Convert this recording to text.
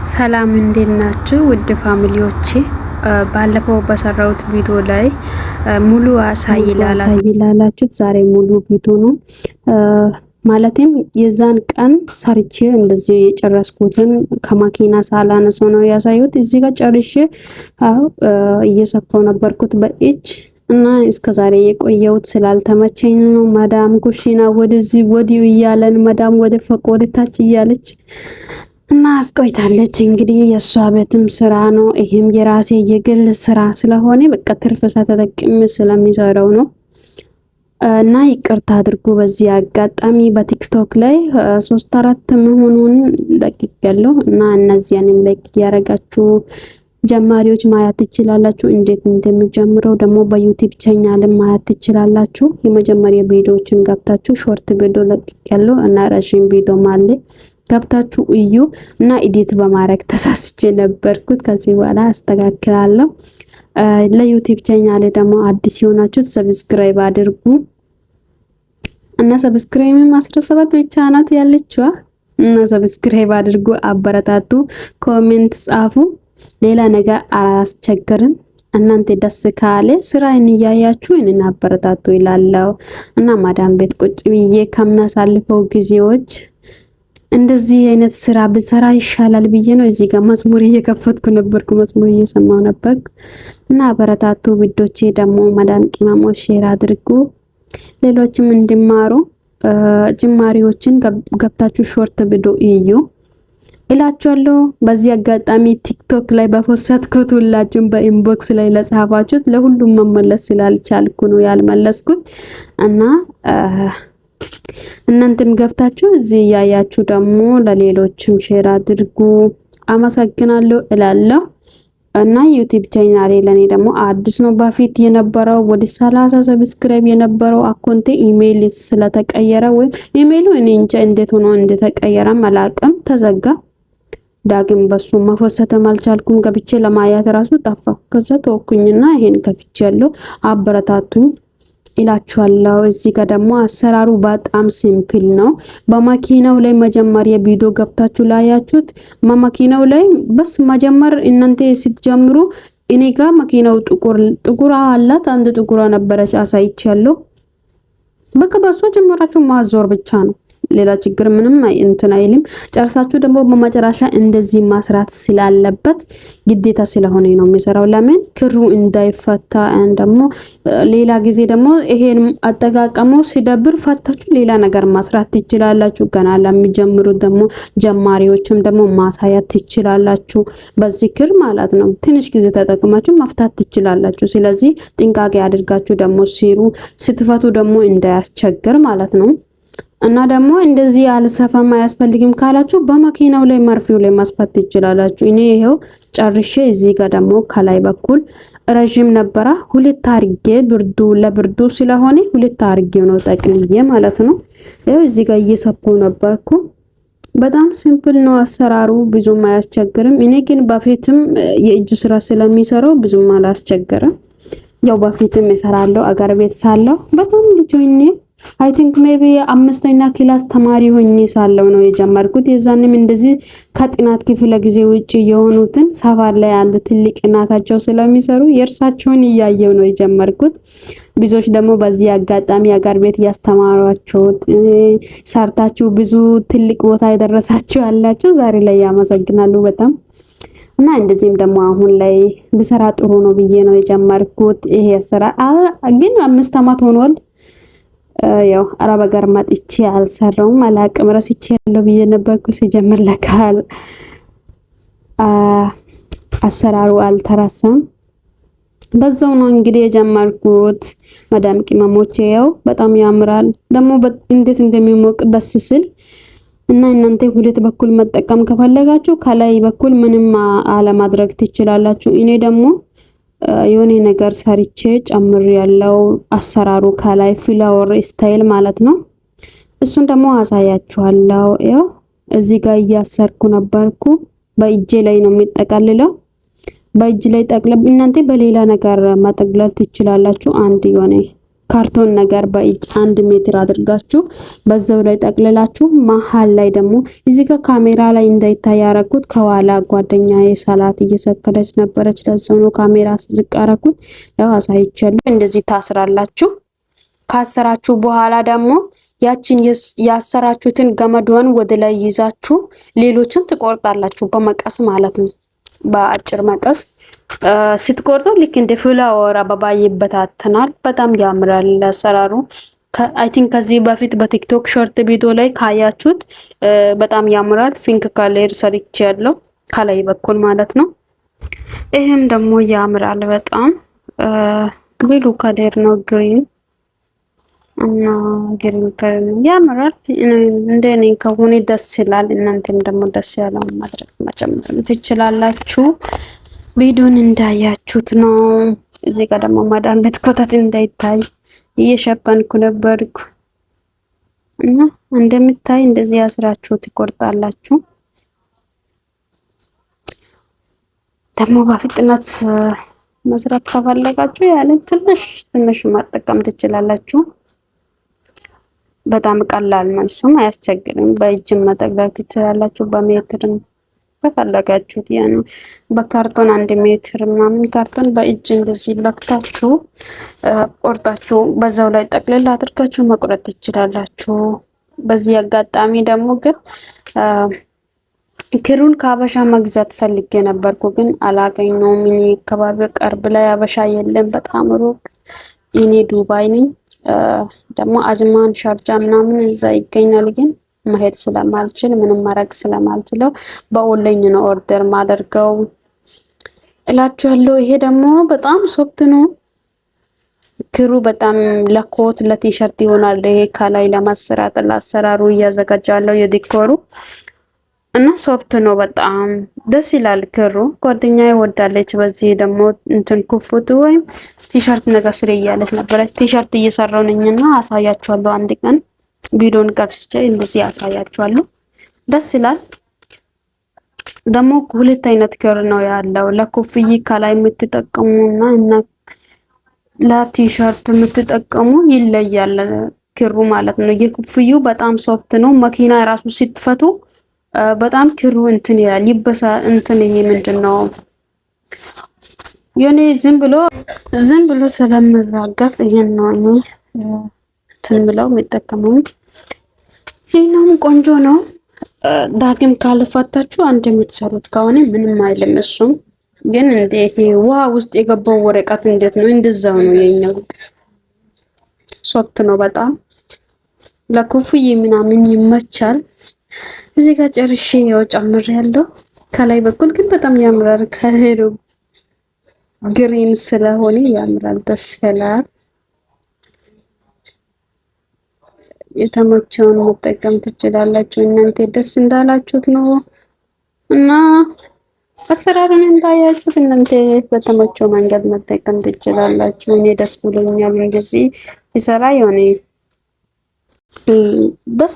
ሰላም እንዴት ናችሁ? ውድ family ዎቼ፣ ባለፈው በሰራሁት ቪዲዮ ላይ ሙሉ አሳይ ላላችሁት ዛሬ ሙሉ ቪዲዮ ነው። ማለትም የዛን ቀን ሰርቼ እንደዚህ የጨረስኩትን ከማኪና ሳላነሰው ነው ያሳዩት። እዚህ ጋር ጨርሼ እየሰፋው ነበርኩት በእጅ እና እስከ ዛሬ የቆየሁት ስላልተመቸኝ ነው። ማዳም ኩሽና ወደዚህ ወዲሁ እያለን ማዳም ወደ ፎቅ ወደ ታች እያለች እና አስቆይታለች። እንግዲህ የእሷ ቤትም ስራ ነው፣ ይሄም የራሴ የግል ስራ ስለሆነ በቃ ትርፍ ሰዓት ተጠቅሜ ስለሚሰራው ነው። እና ይቅርታ አድርጉ። በዚህ አጋጣሚ በቲክቶክ ላይ ሶስት አራት መሆኑን ለቅቄያለሁ እና እነዚያንም like እያደረጋችሁ ጀማሪዎች ማየት ትችላላችሁ። እንዴት እንደሚጀምረው ደግሞ በዩቲዩብ ቻናል ማየት ትችላላችሁ። የመጀመሪያ ቪዲዮዎችን ገብታችሁ short ቪዲዮ ለቅቄያለሁ እና ረዥም ቪዲዮ አለ፣ ገብታችሁ እዩ። እና edit በማድረግ ተሳስቼ ነበርኩት። ከዚህ በኋላ አስተካክላለሁ። ለዩቲዩብ ቻናል ደግሞ አዲስ የሆናችሁት subscribe አድርጉ እና subscribe 17 ብቻ ናት ያለችዋ እና subscribe አድርጉ፣ አበረታቱ፣ comment ጻፉ። ሌላ ነገር አላስቸግርም። እናንተ ደስ ካለ ስራዬን እያያችሁ እኔን አበረታቱ ይላለው እና ማዳም ቤት ቁጭ ብዬ ከሚያሳልፈው ጊዜዎች እንደዚህ አይነት ስራ ብሰራ ይሻላል ብዬ ነው። እዚህ ጋር መዝሙር እየከፈትኩ ነበርኩ፣ መዝሙር እየሰማሁ ነበርኩ። እና አበረታቱ ውዶቼ። ደግሞ ማዳም ቅመሞች share አድርጉ፣ ሌሎችም እንዲማሩ። ጅማሪዎችን ገብታችሁ short ቪዲዮ እዩ እላችኋለሁ። በዚህ አጋጣሚ ቲክቶክ ላይ በ post ኩት ሁላችሁም በ inbox ላይ ለጻፋችሁት ለሁሉም መመለስ ስላልቻልኩ ነው ያልመለስኩት እና እናንተም ገብታችሁ እዚህ እያያችሁ ደግሞ ለሌሎችም share አድርጉ። አመሰግናለሁ እላለሁ። እና ዩቲዩብ ቻናሌ ለኔ ደግሞ አዲስ ነው። በፊት የነበረው ወደ 30 subscribe የነበረው account ኤ ኢሜይል ስለተቀየረ ወይም ኢሜይሉ እኔ እንጃ እንዴት ሆኖ እንደተቀየረ አላቅም፣ ተዘጋ። ዳግም በሱ መፎሰትም አልቻልኩም። ገብቼ ለማየት ራሱ ጠፋ። ከዛ ተወኩኝና ይሄን ከፍቼ ያለው አበረታቱኝ ይላችኋለሁ። እዚህ ጋር ደግሞ አሰራሩ በጣም simple ነው። በመኪናው ላይ መጀመሪያ ቪዲዮ ገብታችሁ ላያችሁት በመኪናው ላይ በስ መጀመር እናንተ ስትጀምሩ እኔ ጋር መኪናው ጥቁር ጥቁር አላት፣ አንድ ጥቁር ነበረች አሳይቻለሁ። በቃ በሷ ጀመራችሁ ማዞር ብቻ ነው። ሌላ ችግር ምንም እንትን አይልም። ጨርሳችሁ ደግሞ በመጨረሻ እንደዚህ ማስራት ስላለበት ግዴታ ስለሆነ ነው የሚሰራው። ለምን ክሩ እንዳይፈታ ደግሞ ሌላ ጊዜ ደግሞ ይሄን አጠቃቀሙ ሲደብር ፈታችሁ ሌላ ነገር ማስራት ትችላላችሁ። ገና ለሚጀምሩት ደግሞ ጀማሪዎችም ደግሞ ማሳያት ትችላላችሁ። በዚህ ክር ማለት ነው። ትንሽ ጊዜ ተጠቅማችሁ መፍታት ትችላላችሁ። ስለዚህ ጥንቃቄ አድርጋችሁ ደግሞ ሲሩ ስትፈቱ ደግሞ እንዳያስቸግር ማለት ነው። እና ደግሞ እንደዚህ አልሰፋም አያስፈልግም ካላችሁ በመኪናው ላይ መርፌው ላይ ማስፋት ትችላላችሁ። እኔ ይሄው ጨርሼ እዚህ ጋር ደግሞ ከላይ በኩል ረዥም ነበረ፣ ሁለት አርጌ ብርዱ ለብርዱ ስለሆነ ሁለት አርጌ ነው ጠቅልዬ ማለት ነው። ይሄው እዚህ ጋር እየሰፋው ነበርኩ። በጣም simple ነው አሰራሩ፣ ብዙም አያስቸግርም። እኔ ግን በፊትም የእጅ ስራ ስለሚሰራው ብዙም አላስቸገረም። ያው በፊትም እሰራለሁ አገር ቤት ሳለሁ በጣም ልጅ ሆኜ፣ I think maybe አምስተኛ class ተማሪ ሆኜ ሳለው ነው የጀመርኩት። የዛንም እንደዚህ ከጥናት ክፍለ ጊዜ ውጪ የሆኑትን ሰፈር ላይ አንድ ትልቅ እናታቸው ስለሚሰሩ የእርሳቸውን እያየው ነው የጀመርኩት። ብዙዎች ደግሞ በዚህ አጋጣሚ አገር ቤት እያስተማሯቸው ሰርታችሁ ብዙ ትልቅ ቦታ የደረሳችሁ ያላችሁ ዛሬ ላይ ያመሰግናሉ በጣም። እና እንደዚህም ደግሞ አሁን ላይ ብሰራ ጥሩ ነው ብዬ ነው የጀመርኩት። ይሄ ስራ ግን 5 አመት ሆኗል። ያው አረብ ሀገር መጥቼ አልሰራውም፣ አላቅም፣ ረስቼ ያለው ብዬ ነበርኩ ሲጀምር፣ ለካ አሰራሩ አልተረሳም። በዛው ነው እንግዲህ የጀመርኩት። መዳም ቅመሞቼ ያው በጣም ያምራል ደግሞ እንዴት እንደሚሞቅ ደስ ስል። እና እናንተ ሁለት በኩል መጠቀም ከፈለጋችሁ ከላይ በኩል ምንም አለማድረግ ትችላላችሁ። እኔ ደግሞ የሆነ ነገር ሰርቼ ጨምር ያለው አሰራሩ ከላይ flower style ማለት ነው። እሱን ደግሞ አሳያችኋለሁ። ያው እዚህ ጋር እያሰርኩ ነበርኩ። በእጄ ላይ ነው የሚጠቀልለው። በእጅ ላይ ጠቅለብ እናንተ በሌላ ነገር መጠቅለል ትችላላችሁ። አንድ የሆነ ካርቶን ነገር በእጅ 1 ሜትር አድርጋችሁ በዛው ላይ ጠቅልላችሁ መሀል ላይ ደግሞ እዚህ ጋር ካሜራ ላይ እንዳይታይ ያረኩት ከኋላ ጓደኛዬ ሰላት እየሰከረች ነበረች። ለዛው ነው ካሜራ ዝቅ ያረኩት። ያው አሳይቻለሁ። እንደዚህ ታስራላችሁ። ካሰራችሁ በኋላ ደግሞ ያችን ያሰራችሁትን ገመዷን ወደ ላይ ይዛችሁ ሌሎችን ትቆርጣላችሁ በመቀስ ማለት ነው። በአጭር መቀስ ስትቆርጡ ልክ እንደ flower አበባ ይበታተናል። በጣም ያምራል አሰራሩ። I think ከዚህ በፊት በቲክቶክ short ቪዲዮ ላይ ካያችሁት በጣም ያምራል። pink color ሰርቼ ያለው ከላይ በኩል ማለት ነው። ይህም ደግሞ ያምራል በጣም blue color ነው green እና green color ያምራል። እንደ እኔ ከሆነ ደስ ይላል። እናንተም ደግሞ ደስ ያለውን ማድረግ መጨመር ትችላላችሁ። ቪዲዮን እንዳያችሁት ነው። እዚህ ጋር ደግሞ ማዳም ቤት ኮተት እንዳይታይ እየሸፈንኩ ነበርኩ እና እንደምታይ እንደዚህ አስራችሁ ትቆርጣላችሁ። ደግሞ በፍጥነት መስራት ከፈለጋችሁ ያለ ትንሽ ትንሽ መጠቀም ትችላላችሁ። በጣም ቀላል ነው፣ እሱም አያስቸግርም። በእጅም መጠቅለል ትችላላችሁ፣ በሜትርም በፈለጋችሁት ያ ነው። በካርቶን 1 ሜትር ምናምን ካርቶን በእጅ እንደዚህ ለክታችሁ ቆርጣችሁ በዛው ላይ ጠቅልል አድርጋችሁ መቁረጥ ትችላላችሁ። በዚህ አጋጣሚ ደግሞ ግን ክሩን ከአበሻ መግዛት ፈልጌ ነበርኩ፣ ግን አላገኘውም። እኔ አካባቢ ቅርብ ላይ አበሻ የለም፣ በጣም ሩቅ። እኔ ዱባይ ነኝ። ደግሞ አጅማን ሻርጃ ምናምን እዛ ይገኛል ግን መሄድ ስለማልችል ምንም ማድረግ ስለማልችለው በኦንላይን ነው order ማደርገው እላችኋለሁ። ይሄ ደግሞ በጣም soft ነው ክሩ በጣም ለኮት ለቲሸርት ይሆናል። ይሄ ከላይ ለማሰራት ለአሰራሩ እያዘጋጃለሁ የ decor ኡ እና soft ነው በጣም ደስ ይላል ክሩ። ጓደኛ ይወዳለች። በዚህ ደግሞ እንትን ኩፍቱ ወይም ቲሸርት ነገር ስሪ እያለች ነበረች። ቲሸርት እየሰራው ነኝና አሳያችኋለሁ አንድ ቀን ቪዲዮን ቀርጬ እንደዚህ ያሳያችኋለሁ። ደስ ይላል። ደግሞ ሁለት አይነት ክር ነው ያለው ለኮፍይ ከላይ የምትጠቀሙና እና ለቲሸርት የምትጠቀሙ ይለያል ክሩ ማለት ነው። የኮፍዩ በጣም soft ነው። መኪና ራሱ ስትፈቱ በጣም ክሩ እንትን ይላል ይበሳ እንትን ይሄ ምንድን ነው የኔ ዝም ብሎ ዝም ብሎ ስለምራገፍ ይሄን ነው እኔ እንትን ብለው የሚጠቀመው። ይህኛውም ቆንጆ ነው። ዳግም ካልፋታችሁ አንድ የምትሰሩት ከሆነ ምንም አይልም። እሱም ግን እንደ ይሄ ውሃ ውስጥ የገባው ወረቀት እንዴት ነው? እንደዛው ነው የኛው። soft ነው በጣም ለኩፍዬ ምናምን ይመቻል። እዚህ ጋር ጨርሼ ያው ጨምር ያለው ከላይ በኩል ግን በጣም ያምራል። color ኡ green ስለሆነ ያምራል፣ ደስ ይላል። የተመቸውን መጠቀም ትችላላችሁ። እናንተ ደስ እንዳላችሁት ነው እና አሰራሩን እንዳያችሁት እናንተ በተመቸው መንገድ መጠቀም ትችላላችሁ። እኔ ደስ ብሎኛል እንደዚህ ሲሰራ የሆነ ደስ